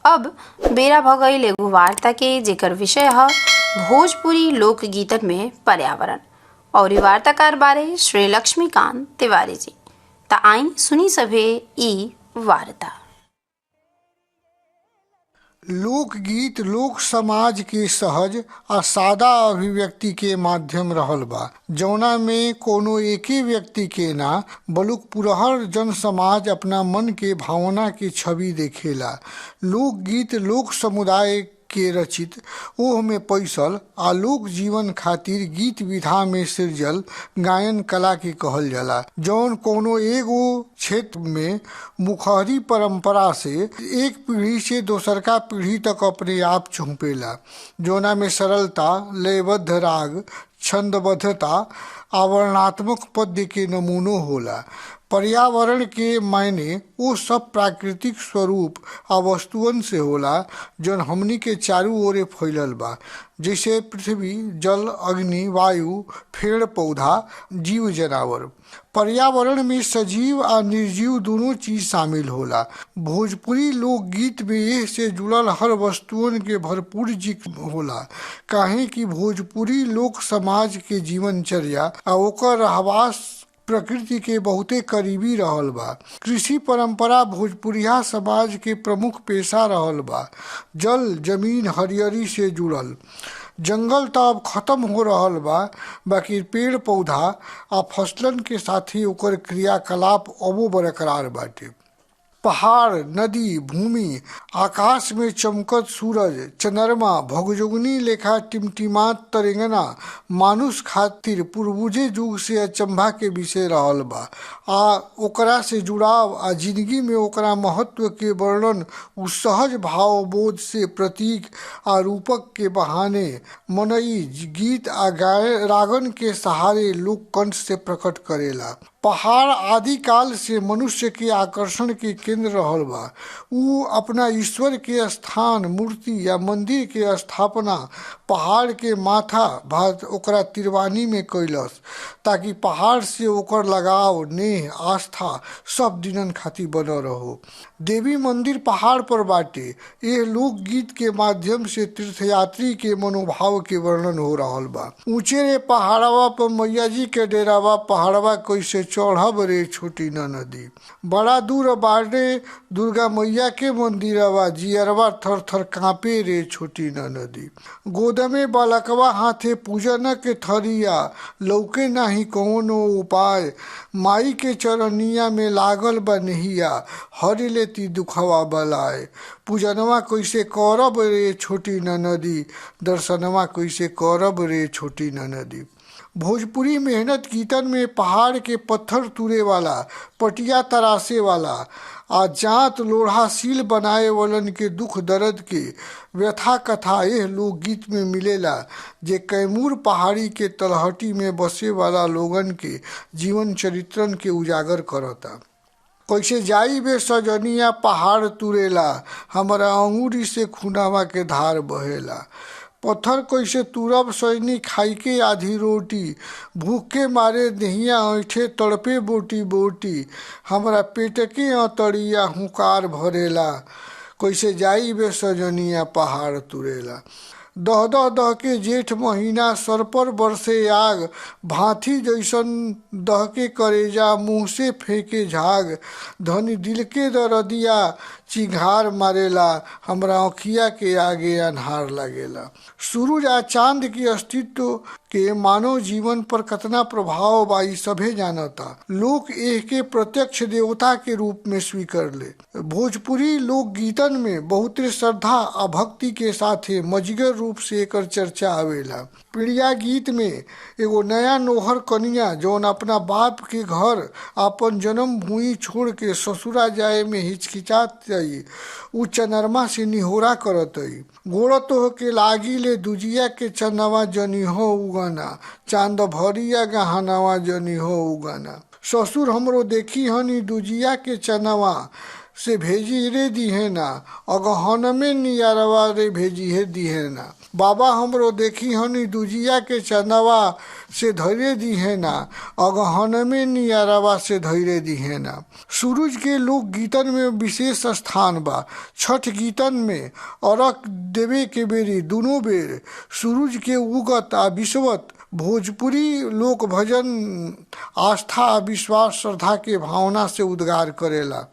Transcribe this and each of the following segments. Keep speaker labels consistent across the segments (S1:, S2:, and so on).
S1: अब बेरा भ गईल एगो वार्ता के, जेकर विषय ह भोजपुरी लोकगीतन में पर्यावरण और इ वार्ताकार बारे श्री लक्ष्मीकांत तिवारी जी। त आई सुनी सभे ई वार्ता।
S2: लोकगीत लोक समाज के सहज आ सादा अभिव्यक्ति के माध्यम रहल बा, जवना में कोनो एके व्यक्ति के ना बलुक पुरहर जन समाज अपना मन के भावना के छवि देखेला। लोकगीत लोक समुदाय के रचित, ओह में पैसल आ लोक जीवन खातिर गीत विधा में सिरजल गायन कला के कहल जाला, जौन कोनो एगो क्षेत्र में मुखहरी परंपरा से एक पीढ़ी से दोसरका पीढ़ी तक अपने आप चहुँपेला, जौना में सरलता, लयबद्ध राग, छंदबद्धता, आवर्णात्मक पद्य के नमूनो होला। पर्यावरण के मायने वो सब प्राकृतिक स्वरूप आ वस्तुअन से होला जौन हमनी के चारू ओरे फैलल बा, जैसे पृथ्वी, जल, अग्नि, वायु, पेड़ पौधा, जीव जनावर। पर्यावरण में सजीव आ निर्जीव दोनों चीज शामिल होला। भोजपुरी लोकगीत में एह से जुड़ल हर वस्तुअन के भरपूर जिक्र होला, काहे कि भोजपुरी लोक समाज के जीवनचर्या आ ओकर रहवास प्रकृति के बहुते करीबी रहल बा। कृषि परंपरा भोजपुरिया समाज के प्रमुख पेशा रहल बा। जल, जमीन, हरियरी से जुड़ल जंगल त अब खत्म हो रहल बा, बाकी पेड़ पौधा आ फसलन के साथ ही ओकर क्रियाकलाप अबो बरकरार बाटे। पहाड़, नदी, भूमि, आकाश में चमकत सूरज, चंद्रमा, भगजोगनी लेखा टिमटिमात तरेंगना मानुष खातिर पूर्वजे युग से अचंभा के विषय रहल बा आ ओकरा से जुड़ाव आ जिंदगी में ओकरा महत्व के वर्णन उ सहज भाव बोध से प्रतीक आ रूपक के बहाने मनई गीत आ गाय रागन के सहारे लोककंठ से प्रकट करेला। पहाड़ आदिकाल से मनुष्य के आकर्षण के केंद्र रहल बा। उ अपना ईश्वर के स्थान, मूर्ति या मंदिर के स्थापना पहाड़ के माथा भात ओकरा तिरवानी में कैलस, ताकि पहाड़ से ओकर लगाव, नेह, आस्था सब दिनन खातिर बनल रहो। देवी मंदिर पहाड़ पर बाटे। एह लोकगीत के माध्यम से तीर्थयात्री के मनोभाव के वर्णन हो रहल बा। ऊंचे रे पहाड़वा पर मैया जी के डेरावा, पहाड़वा कैसे चढ़ब रे छोटी नदी। बड़ा दूर बाटे दुर्गा मैया के मंदिरवा, जियरवा थर थर कांपे रे छोटी नदी। गोद में बालकवा हाथे पूजन के थरिया, लौके नाही कौनो उपाय, माई के चरनिया में लागल बा नहिया, हर लेती दुखवा बलाए। पूजनवा कैसे करब रे छोटी नदी, दर्शनवा कैसे करब रे छोटी नदी। भोजपुरी मेहनत गीतन में पहाड़ के पत्थर तुरे वाला, पटिया तरासे वाला आ जात लोढ़ा सील बनाए वालन के दुख दर्द के व्यथा कथा एह लोकगीत में मिलेला, जे कैमूर पहाड़ी के तलहटी में बसे वाला लोगन के जीवन चरित्रन के उजागर करता। कैसे जाई बे सजनिया पहाड़ तुरेला, हमरा अंगूरी से खुनावा के धार बहेला। पत्थर कैसे तुरब सजनी खाई के आधी रोटी, भूख के मारे दहिया ऐठे तड़पे बोटी बोटी, हमरा पेट के अतड़िया हुकार भरेला, कैसे जाई बे सजनिया पहाड़ तुरेला। दह दह दह के जेठ महीना सर पर बरसे आग, भाथी जैसन दह के करेजा मुँह से फेंके झाग, धनी दिल के दरदिया चिंघार मारेला, हमरा अखिया के आगे अन्हार लागेला। सूरज आ चांद के अस्तित्व के मानव जीवन पर कतना प्रभाव बा ई सभे जानता। लोग एह के प्रत्यक्ष देवता के रूप में स्वीकार ले। भोजपुरी लोकगीतन में बहुत श्रद्धा आ भक्ति के साथे मजगर रूप से एकर चर्चा आवेला। पीड़िया गीत में एगो नया नोहर कनिया जौन अपना बाप के घर अपन जन्म भूमि छोड़ के ससुरा जाए में हिचकिचात आई, उ चनरमा से निहोरा करत आई। गोड़ तोह के लागी ले दुजिया के चनवा जनी हो उगाना, चांद भरिया गहनावा जनी हो उगाना। ससुर हमरो देखी हनी दुजिया के चनवा, से भेजी रे दिहे ना, अगहन में नियरवा रे भेजी हे दिहे ना। बाबा हमरो देखी हनी दुजिया के चंदवा से धैर्य दिहे ना, अगहन में नियरवा से धैर्य दिहे ना। सूरज के लोक गीतन में विशेष स्थान बा। छठ गीतन में अरक देवे के बेरी दुनो बेर सूरज के उगत आ विश्वत भोजपुरी लोक भजन आस्था आ विश्वास श्रद्धा के भावना से उद्गार करेला।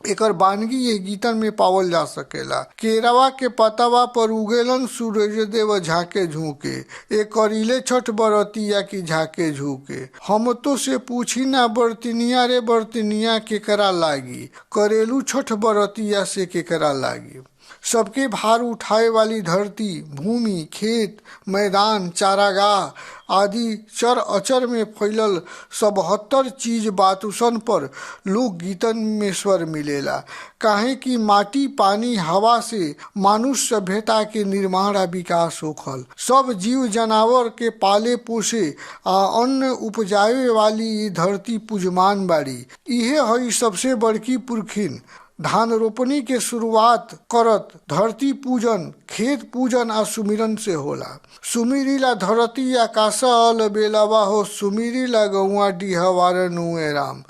S2: एकर बानगी ये गीतन में पावल जा सकेला। केरवा के पतवा पर उगेलन सूरज देव झाके झूके, ए करीले छठ बरतिया की झाके झूके। हम तो से पूछी ना बरतिनिया रे बरतिनिया केकरा लागी, करेलू छठ बरतिया से केकरा लागी। सबके भार उठाए वाली धरती, भूमि, खेत, मैदान, चारागाह आदि चर अचर में फैलल 77 चीज बातुसन पर लोकगीतन में स्वर मिलेला। काहे कि माटी, पानी, हवा से मानुष सभ्यता के निर्माण आ विकास होखल। सब जीव जनावर के पाले पोसे आ अन्न उपजावे वाली ई धरती पूजमान बाड़ी। इहे हई सबसे बड़की पुरखिन। धान रोपनी के शुरुआत करत धरती पूजन, खेत पूजन आ सुमिरन से होला। सुमिरीला धरती आकाश अल बेलवा हो, सुमिरीला गौआ डिहवार नुए राम।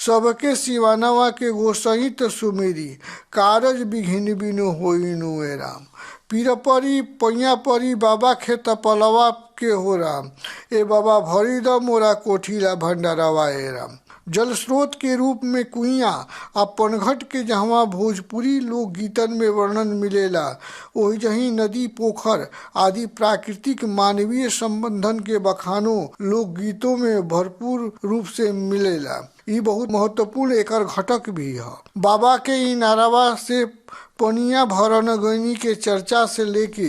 S2: सबके सिवानवा के गोसहित सुमिरी, कारज विघिन बिनु होई नुए राम। पीरपरी पैया परी बाबा खेत पलवा के हो राम, ए बाबा भरी the मोरा कोठीला भंडारवा ए राम। जल स्रोत के रूप में कुइया आ पनघट के जहवा भोजपुरी लोक गीतन में वर्णन मिलेला, ओही जहीं नदी, पोखर आदि प्राकृतिक मानवीय संबंधन के बखानो लोकगीतों में भरपूर रूप से मिलेला। ई बहुत महत्वपूर्ण एकर घटक भी है। बाबा के इनारवा से पनिया भरन गैनी के चर्चा से लेके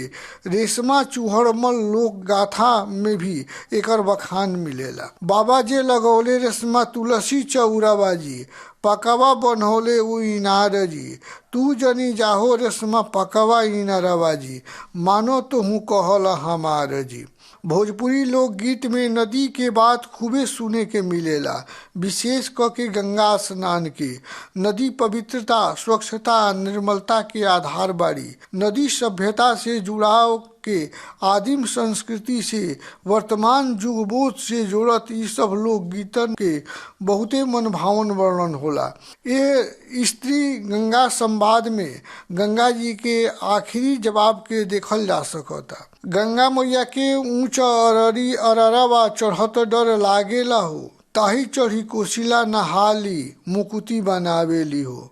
S2: रेशमा चूहड़मल लोक गाथा में भी एकर बखान मिलेला। बाबा जे लगौले रेशमा तुलसी चौराबाजी, पकवा बनौले उ इनार जी, तू जनी जाहो रेशमा पकवा इनारबाजी, मानो तो हूँ कहल हमार जी। भोजपुरी लोकगीत में नदी के बात खूबे सुने के मिलेला, विशेष क के गंगा स्नान के। नदी पवित्रता, स्वच्छता, निर्मलता के आधार बाड़ी। नदी सभ्यता से जुड़ाव के आदिम संस्कृति से वर्तमान युगबोध से जोड़त ई सब लोकगीतन के बहुते मनभावन वर्णन होला। ये स्त्री गंगा संवाद में गंगा जी के आखिरी जवाब के देखल जा सकता। गंगा मैया के ऊंच अररी अररवा चढ़त डर लागेला हो, ताही चढ़ी कोशिला नहाली मुकुति बनावेली हो।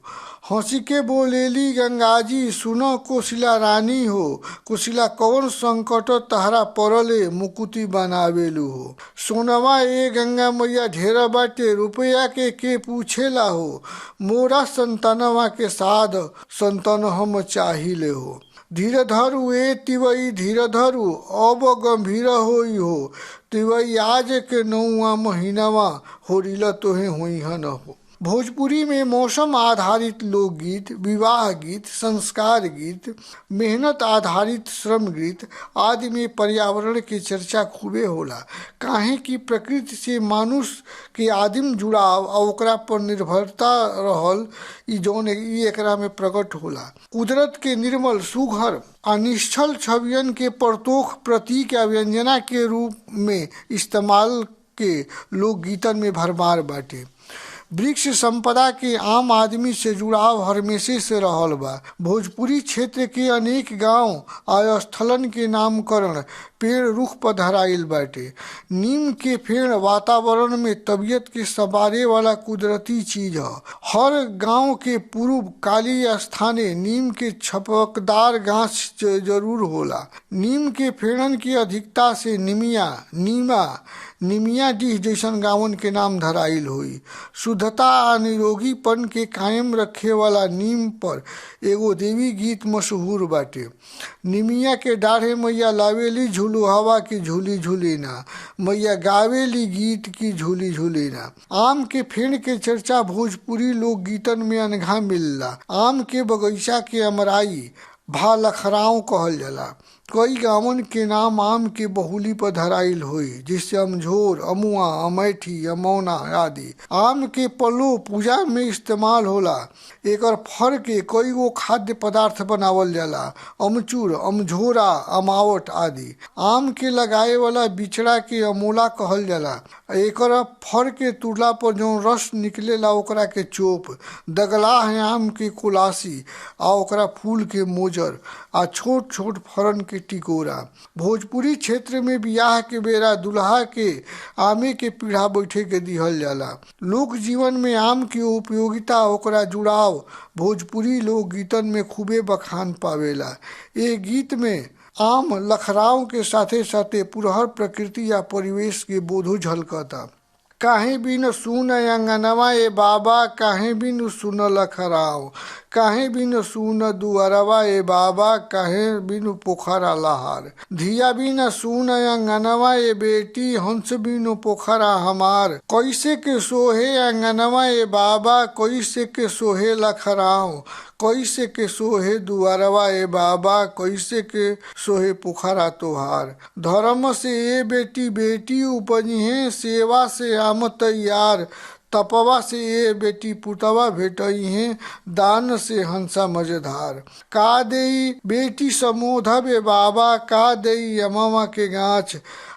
S2: हंसी के बोलेली गंगाजी सुनो कोशिला रानी हो, कोशिला कौन संकट तहरा पड़ले मुकुति बनावेलू हो। सोनवा ए गंगा मैया ढेर बाटे रुपया के पूछेला हो, मोरा संतनवा के साध संतन हम चाहिले हो। धीर धरु ए तिवई धीर धरु अब गंभीर होई हो, तिवई आज के नौआ महीनावा होरिला तोहे होई न हो। भोजपुरी में मौसम आधारित लोकगीत, विवाह गीत, संस्कार गीत, मेहनत आधारित श्रम गीत आदि में पर्यावरण के चर्चा खूबे होला। काहे कि प्रकृति से मानुष के आदिम जुड़ाव और ओकरा पर निर्भरता रहल ई जौन ई एकरा में प्रकट होला। कुदरत के निर्मल, सुघर आ निश्चल छवियन के परतोख प्रतीक या व्यंजना के रूप में इस्तेमाल के लोकगीतन में भरमार बाटे। वृक्ष संपदा के आम आदमी से जुड़ाव हमेशा से रहल बा। भोजपुरी क्षेत्र के अनेक गांव आ स्थलन के नामकरण पेड़ रुख पर धराइल बाटे। नीम के पेड़ वातावरण में तबीयत के संवारे वाला कुदरती चीज ह। हर गांव के पूर्व काली स्थाने नीम के छपकदार गाछ जरूर होला। नीम के पेड़न की अधिकता से निमिया, नीमा, निमिया डीह जैसन गांवन के नाम धराइल होई। शुद्धता आ निरोगीपन के कायम रखे वाला नीम पर एगो देवी गीत मशहूर बाटे। निमिया के डाढ़े मैया लावेली झूलू हवा की झूली झूली ना, मैया गावेली गीत की झूली झूली ना। आम के फेण के चर्चा भोजपुरी लोकगीतन में अनघा मिलला। आम के बगीचा के अमराई भा लखराव कहल जाला। कई गांवन के नाम आम के बहुली पर धराइल होई, जैसे अमझोर, अमुआ, अमैठी, अमौना आदि। आम के पल्लो पूजा में इस्तेमाल होला। एकर फर के कई गो खाद्य पदार्थ बनावल जाला, अमचूर, अमझोरा, अमावट आदि। आम के लगाए वाला बिचड़ा के अमोला कहल जाला। एकर फर के तुरला पर जौन रस निकलेला ओकरा के चोप, दगलाह आम के कोलासी आ ओकरा फूल के मोजर आ छोट छोट फरन के टिकोरा। भोजपुरी क्षेत्र में बियाह के बेरा दुल्हा के आमे के पीढ़ा बैठे के दिहल जाला। लोक जीवन में आम के उपयोगिता, ओकरा जुड़ाव भोजपुरी लोकगीतन में खूबे बखान पावेला। ए गीत में आम लखराव के साथे साथे पुरहर प्रकृति या परिवेश के बोधो झलकता। काहे बिन सुन अंगनवा ए बाबा, काहे बिन सुन लखराव, काहे बिन सुन दुआरवा ए बाबा, काहे बिन पोखरा लहार। धिया बिन सुन अंगनवा ए बेटी, हंस बिन पोखरा हमार। कैसे के सोहे अंगनवा ए बाबा, कैसे के सोहे लखराव, कैसे के सोहे दुआरवा ए बाबा, कैसे के सोहे पोखरा तोहार। धर्म से ए बेटी बेटी उपजिहे, सेवा से आम तैयार। तपवा से ए बेटी पुतवा भेटई है, दान से हंसा मजेदार। का देई बेटी समोधब ए बाबा, का देई अमवा के गाछ,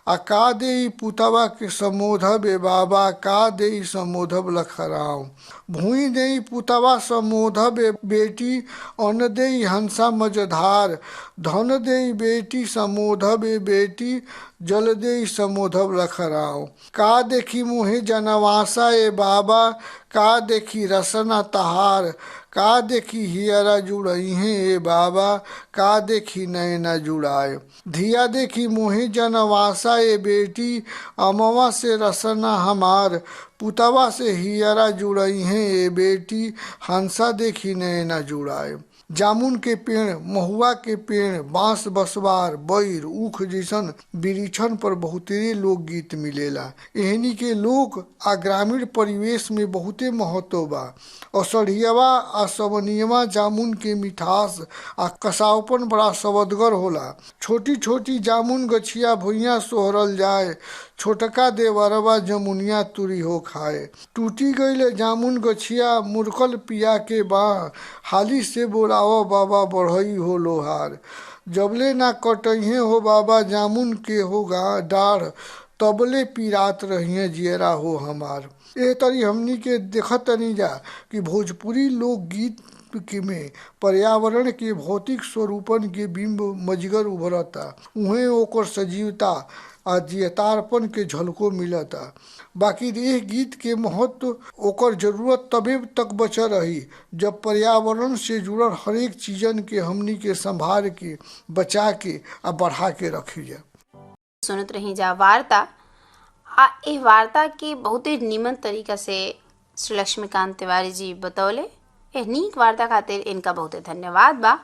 S2: आ का देई पुतवा के समोधब ए बाबा, का देई समोधब लखराव। भूई देई पुतवा समोधब ए बेटी, अन्न देई हंसा मजेधार। धन देई बेटी समोधब ए बेटी, जल देई समोधब लखराव। का देखी मुहे जनवासा ए बाबा, का देखी रसना तहार। का देखी हियरा जुड़ई है ए बाबा, का देखी नैना जुड़ाए। धिया देखी मुहे जनवासा ए बेटी, अमवा से रसना हमार। पुतवा से हियरा जुड़ई है ए बेटी, हंसा देखी नैना जुड़ाए। जामुन के पेड़, महुआ के पेड़, बांस बसवार, बैर, ऊख जैसन बिरिछन पर बहुतेरे लोकगीत मिलेला। एहनी के लोक आ ग्रामीण परिवेश में बहुते महत्व बा। असढ़ियवा आ सवनियवा जामुन के मिठास आ कसावपन बड़ा सवदगर होला। छोटी छोटी जामुन गछिया भुइयां सोहरल जाए, छोटका देवरवा जमुनिया तुरी हो खाए। टूटी गईले जामुन गछिया मुरकल पिया के बाह, हाली से बोलाओ बाबा बढ़ई हो लोहार। जबले ना कटइहे हो बाबा जामुन के हो गा डाढ़, तबले पीरात रहिए जियरा हो हमार। ए तरी हमनी के देखत तनी जा कि भोजपुरी लोकगीत के में पर्यावरण के भौतिक स्वरूपन के बिंब मजगर उभरता, उहें ओकर सजीवता आ जियतारपन के झलको मिलता। बाकी एह गीत के महत्व ओकर जरूरत तबे तक बचल रही जब पर्यावरण से जुड़ल हरेक चीजन के हमनी के संभाल के, बचा के आ बढ़ा के रखी जा।
S1: सुनत रही जा वार्ता आ एह वार्ता के बहुते निमन तरीका से श्री लक्ष्मीकांत तिवारी जी बतौले। एह नीक वार्ता खातिर इनका बहुते धन्यवाद बा।